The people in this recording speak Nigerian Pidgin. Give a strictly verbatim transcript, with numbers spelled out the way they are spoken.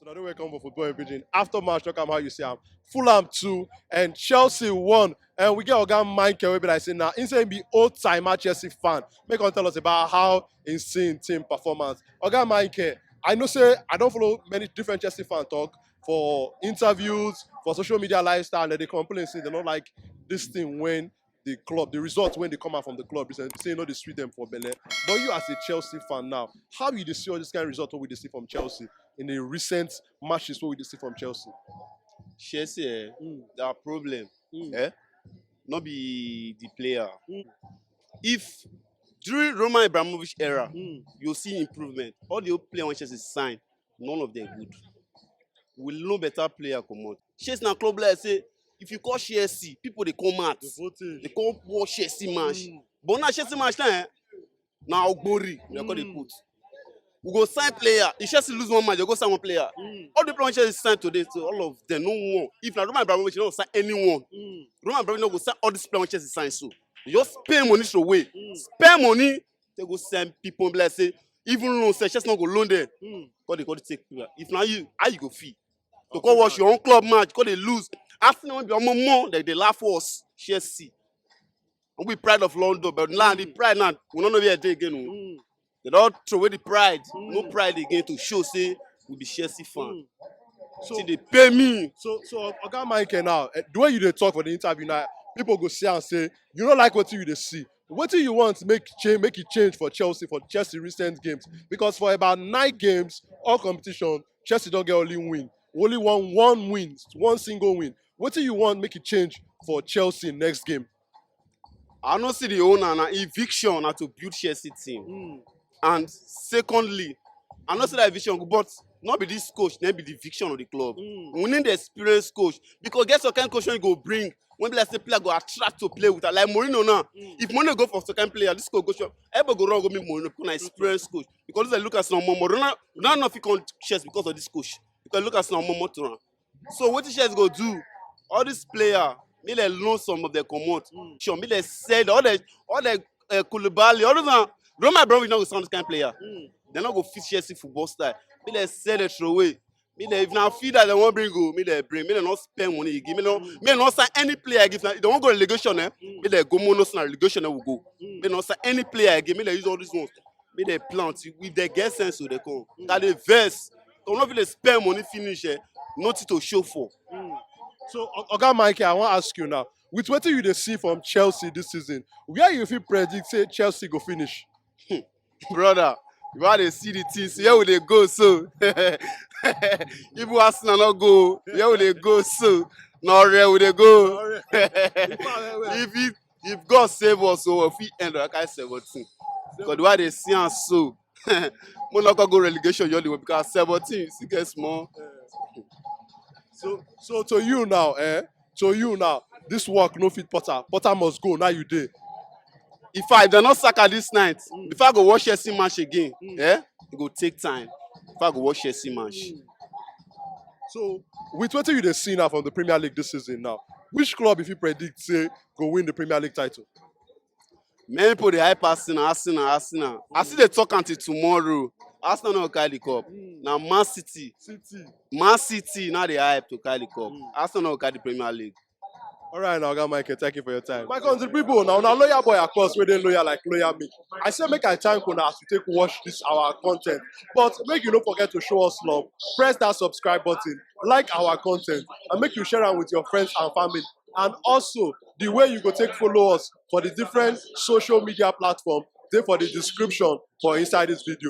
So now welcome for Football in Pidgin. After match, talk am how you see am. Fulham two and Chelsea one. And we get Oga Michael, wey be like say now, he say he be old time Chelsea fan. Make him tell us about how he see him team performance. Oga Michael, I know say I don't follow many different Chelsea fan talk for interviews, for social media lifestyle, and they complain say they don't like this thing when the club, the results when they come out from the club recently, say no, they sweet them for belle. But you as a Chelsea fan now, how you dey see all this kind of result we dey see from Chelsea in the recent matches wey we dey see from Chelsea? Chelsea, eh, Mm. their problem, Mm. eh, not be the player. Mm. If during Roman Abramovich era, Mm. you see improvement. All the old players when Chelsea sign, none of them good. We no better player comot. Chelsea na club like say if you call Chelsea, people dey come out. The voting. They come watch Chelsea match. Mm. But now Chelsea match now, eh, na ogbori they call dey Mm. put. We go sign player. If Chelsea lose one match, they go sign one player. Mm. All the players Chelsea sign today, so all of them no one. If na Roman Abramovich, no sign anyone. Mm. Roman Abramovich no go sign all these players Chelsea sign so. They just spend money throw away. Mm. Spend money, they go send people be like say even loan say Chelsea no go loan them. Mm. Go dey go dey take player. If na you, how you go feel? To Okay, come watch now. Your own club match, go dey lose. Arsenal wey be omo more, they dey laugh for us. Chelsea. We be pride of London, but now the Mm. pride now, we no know where they again. Oh. Mm. They don't throw away the pride. No Mm. pride again to show say we be Chelsea fan. Mm. So, See, they pay me. so, so, Oga Michael now, eh, the way you dey talk for the interview now, people go see and say, you don't like what you dey see. What do you want to make change, make it change for Chelsea, for Chelsea recent games? Because for about nine games, all competition, Chelsea don't get only win. Only one, one win, one single win. What do you want make it change for Chelsea next game? I no see the owner na eviction na to build Chelsea team. Mm. And secondly, I no see that eviction, but not be this coach, then be the eviction of the club. Mm. We need the experienced coach because get some kind of coach wey go bring when be like say player go attract to play with her. Like Mourinho now, Mm. if Mourinho go for second player, this coach go show everybody go run go meet Mourinho because na experienced coach. Because they look at some more Ronaldo, Ronaldo no fit come Chelsea because of this coach. Because look at some more to am. So what Chelsea go do? All this player, make they loan some of them comot. Mm. Sure, make they sell all the all the uh, Koulibaly, all those one. Roman Abramovich no go sign this kind of player. Mm. They no go fit Chelsea football style. Make they sell the throw away. Make they, if na feed that they wan bring go, make they bring. Make they no spend money again. Make they no, make they no sign any player again. If na, if they wan go relegation, eh? Mm. Make they go mono na relegation, eh, we go. Mm. Make they no sign any player again. Make they use all these ones. Make they plant. If they get sense, so they come. Mm. That they vex. They no fit dey spend money finish, eh? Nothing to show for. Mm. So, O- Oga Michael, I wan ask you now. With what you dey see from Chelsea this season, where you fit predict say Chelsea go finish? Brother, you wan dey see the things, where we dey go so? Even Arsenal no go, where we dey go so? Na Ore we dey go. If it, if God save us, so we fit end like seventeen. Because the way I dey see am so, we no go go relegation, you know, because seventeen, still get small. So, so to you now, eh? To you now, this work no fit Potter. Potter must go. Now you dey. If I do not sack at this night, Mm. before I go watch Chelsea match again, Mm. eh? It go take time. Before I go watch Chelsea match. Mm. So, with what you dey see now from the Premier League this season now, which club if you predict say go win the Premier League title? Many people dey hype Arsenal, Arsenal, Arsenal. I still dey talk until tomorrow. Arsenal no go carry the cup. Mm. Na Man City, City. Man City now dey hype to carry the cup. Mm. Arsenal no go carry the Premier League. All right, now, Oga Michael, thank you for your time. My country people, now, now loyal boy, of course, we dey loyal like loyal me. I say make I thank una as you take watch this our content, but make you no forget to show us love. Press that subscribe button, like our content, and make you share am with your friends and family. And also, the way you go take follow us for the different social media platform, dey for the description for inside this video.